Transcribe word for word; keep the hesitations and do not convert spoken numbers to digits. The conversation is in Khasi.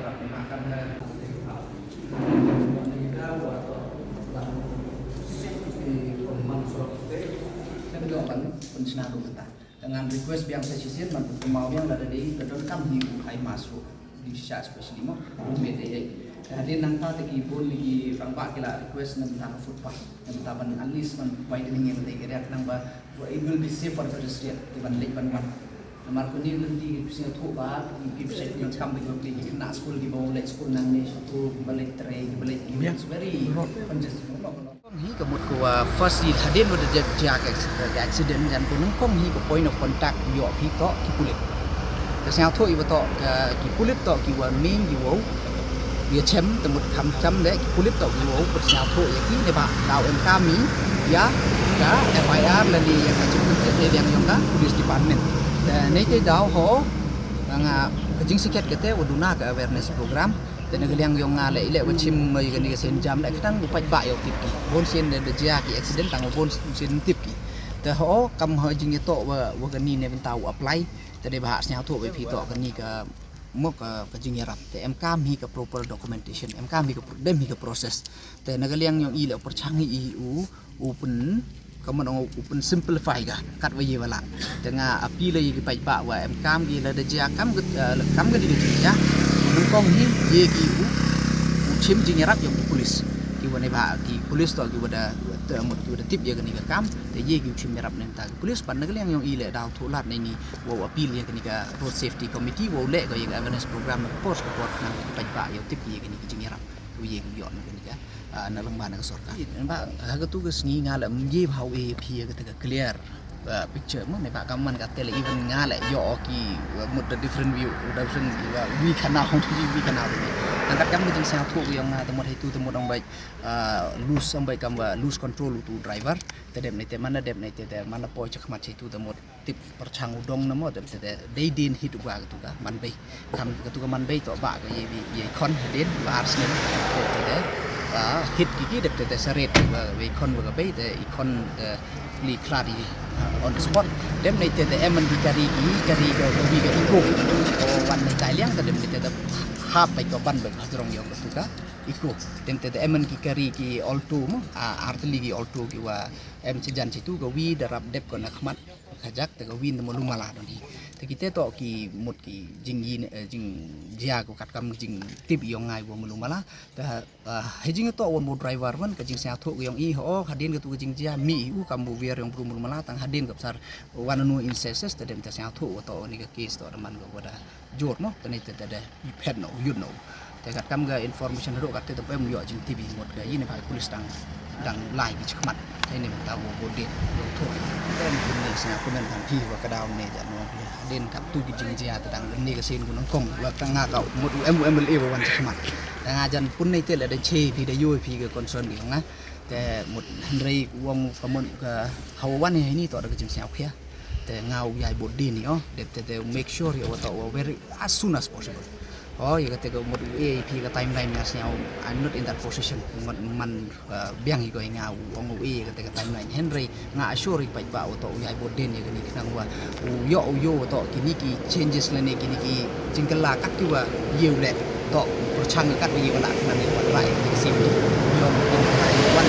Kan dei ban pynshna ruh mynta. Te ngan request biang sa shisien ban pynpaw biang lada dei ka donkam hi u high mass ruh. Dei shisha especially mo. Mete ei. Hadien nangta te ki bun ki rangbah ki la request na bynta ka footpath. Na bynta ban at least ban widening ïa kata ka area khnang ba it will be safe for pedestrian ki ban leit ban wan. Namar kine ki lynti ki sngewthuh ba ki phi phi check ki kam ba ki khynnah skul kiba leit skul nangne sha tu kiba leit trei kiba leit. It's very congested. Kong hi ka mut ko wa first hi hadien wa da jia ka acc-, ka accident jan ko nang kong hi ka point of contact ïoh phi to ki pulit. Ka sngewthuh ïa wa to ka ki pulit to ki wa main ki wow ïa chem te mut kham kham de ki pulit to ki wow ka sngewthuh ïa ki ne ba daw em kam hi ïa ka F I R lane ïa ka jingpynthut ne liang ïong ka police department. Te ne te daw ho nga ka jingsngewsih kate wa duna ka awareness program. Te na ka liang ïong nga leh leh wa chim ïa kane ka sien jam leh khnang u paidbah ïoh tip ki. Bun sien da jia ki accident tang bun sien tip ki. Te ho kam ha jingïatoh wa wa kani ne bynta u apply. Te dei ba ha sngewthuh ba phi toh kani ka mo ka ka jingïarap. Te em kam hi ka proper documentation, em kam hi ka pro- dem hi ka process. Te na ka liang yong i le pyrchang hi i u u pyn ka mon u pyn simplify ka kat wa ye wala. Te nga appeal ïa ki paidbah wa em kam ki la da jia kam ka kam ka di ka jingïa. Nang kong hi ye ki u u chim jingïarap yong ki police. Ki wa ne ba ki police to ki wa da te mut ki wa da tip ïa kani ka kam. Te ye ki u chim ïarap ne ta ki police. Pan na ka liang yong i le daw thu lad ne ni wa appeal ïa kani ka road safety committee wa u le ko ïa ka awareness program na ka por ka por nang ki paidbah ïa tip ïa kani ka jingïarap. U ye ki ïoh na kani ka ah, na lem ba na ka sorkar. Ba ha ka tu ka sngi nga le ye ba u e phi ïa ka ta ka clear ah, picture mo ne ba ka man ka tele even nga le ïoh ki ah, mut the different view, different view, ah, wi kana hong wi wi kana wi. Nang kat kam ka jingsngewthuh yong nga te mut hai tu te mut ong bai ah, lose ong bai kam ba lose control u tu driver. Te dem ne te man dem ne te te man poi chak mat hai tu te mut tip pyrchang u dong na mo dem te te dei din hit u ba ka tu ka man bai. Kam ka tu ka man bai to ba ka ye ye khon ha din ba ar snem. Te te te ba hit ki ki dem te te saret ba ye khon ba ka bai te i khon te pli khlad i ah, on the spot. Dem ne te te em an ki kari ki kari ka ka wi ka iko. O wan ne tai liang te dem ne te te hap bai ka ban bai ka jrong yong ka tu ka iko. Dem te te em an ki kari ki alto mo ah, ar te li ki alto ki wa em se jan situ ka wi da rap dep ko na khmat. Ka jak te ka wi na malu mala don hi. Te ki te to ki mut ki jing yin eh, jing jia ko kat kam jing tip yong ngai bo malu mala. Te ah, hai jing to won bo driver wan ka jingsngewthuh yong i ho ha din ka tu ka jingjia mi i u kam bo wiar yong bru malu mala tang ha din ka sar wan nu in seses te dem te sngewthuh to ni ka case to da man ka wada jor mo te ne te te de i phet no yut no. Te kat kam ga information ro kat te te pem yo jing T V mot ga yin ba police dang dang lai ki chakmat. Te ne ta wo bo det yo to. Te ne sna kumen dang phi wa ka daw ne ja no. Den kat tu ki jing jia te dang ne ka sen ku nang kong wa ka nga ka mot u M M L A wa wan chakmat. Te nga jan pun ne te le den che phi da yo phi ga concern ki nga. Te mut hynrei wong ka mon ka hawa wan hi ni to da ka jing sngewkhia. Te nga u yai bot din ni o dep te te make sure yo wa to wa very as soon as possible. O ya ka te ka mut u e phi ka timeline nga sngewkhia. I'm not in that position. Mut man uh, biang hi ko nga u ong u e ya ka te ka timeline hynrei nga assure hi paidbah wa to u yai bot din ya ka ni khnang wa u yo u yo wa to kini ki changes lane kini ki jingkylla kat ki wa ye u le to pyrchang kat wa ye wa la khnang wa try ki safety. Yo ki wan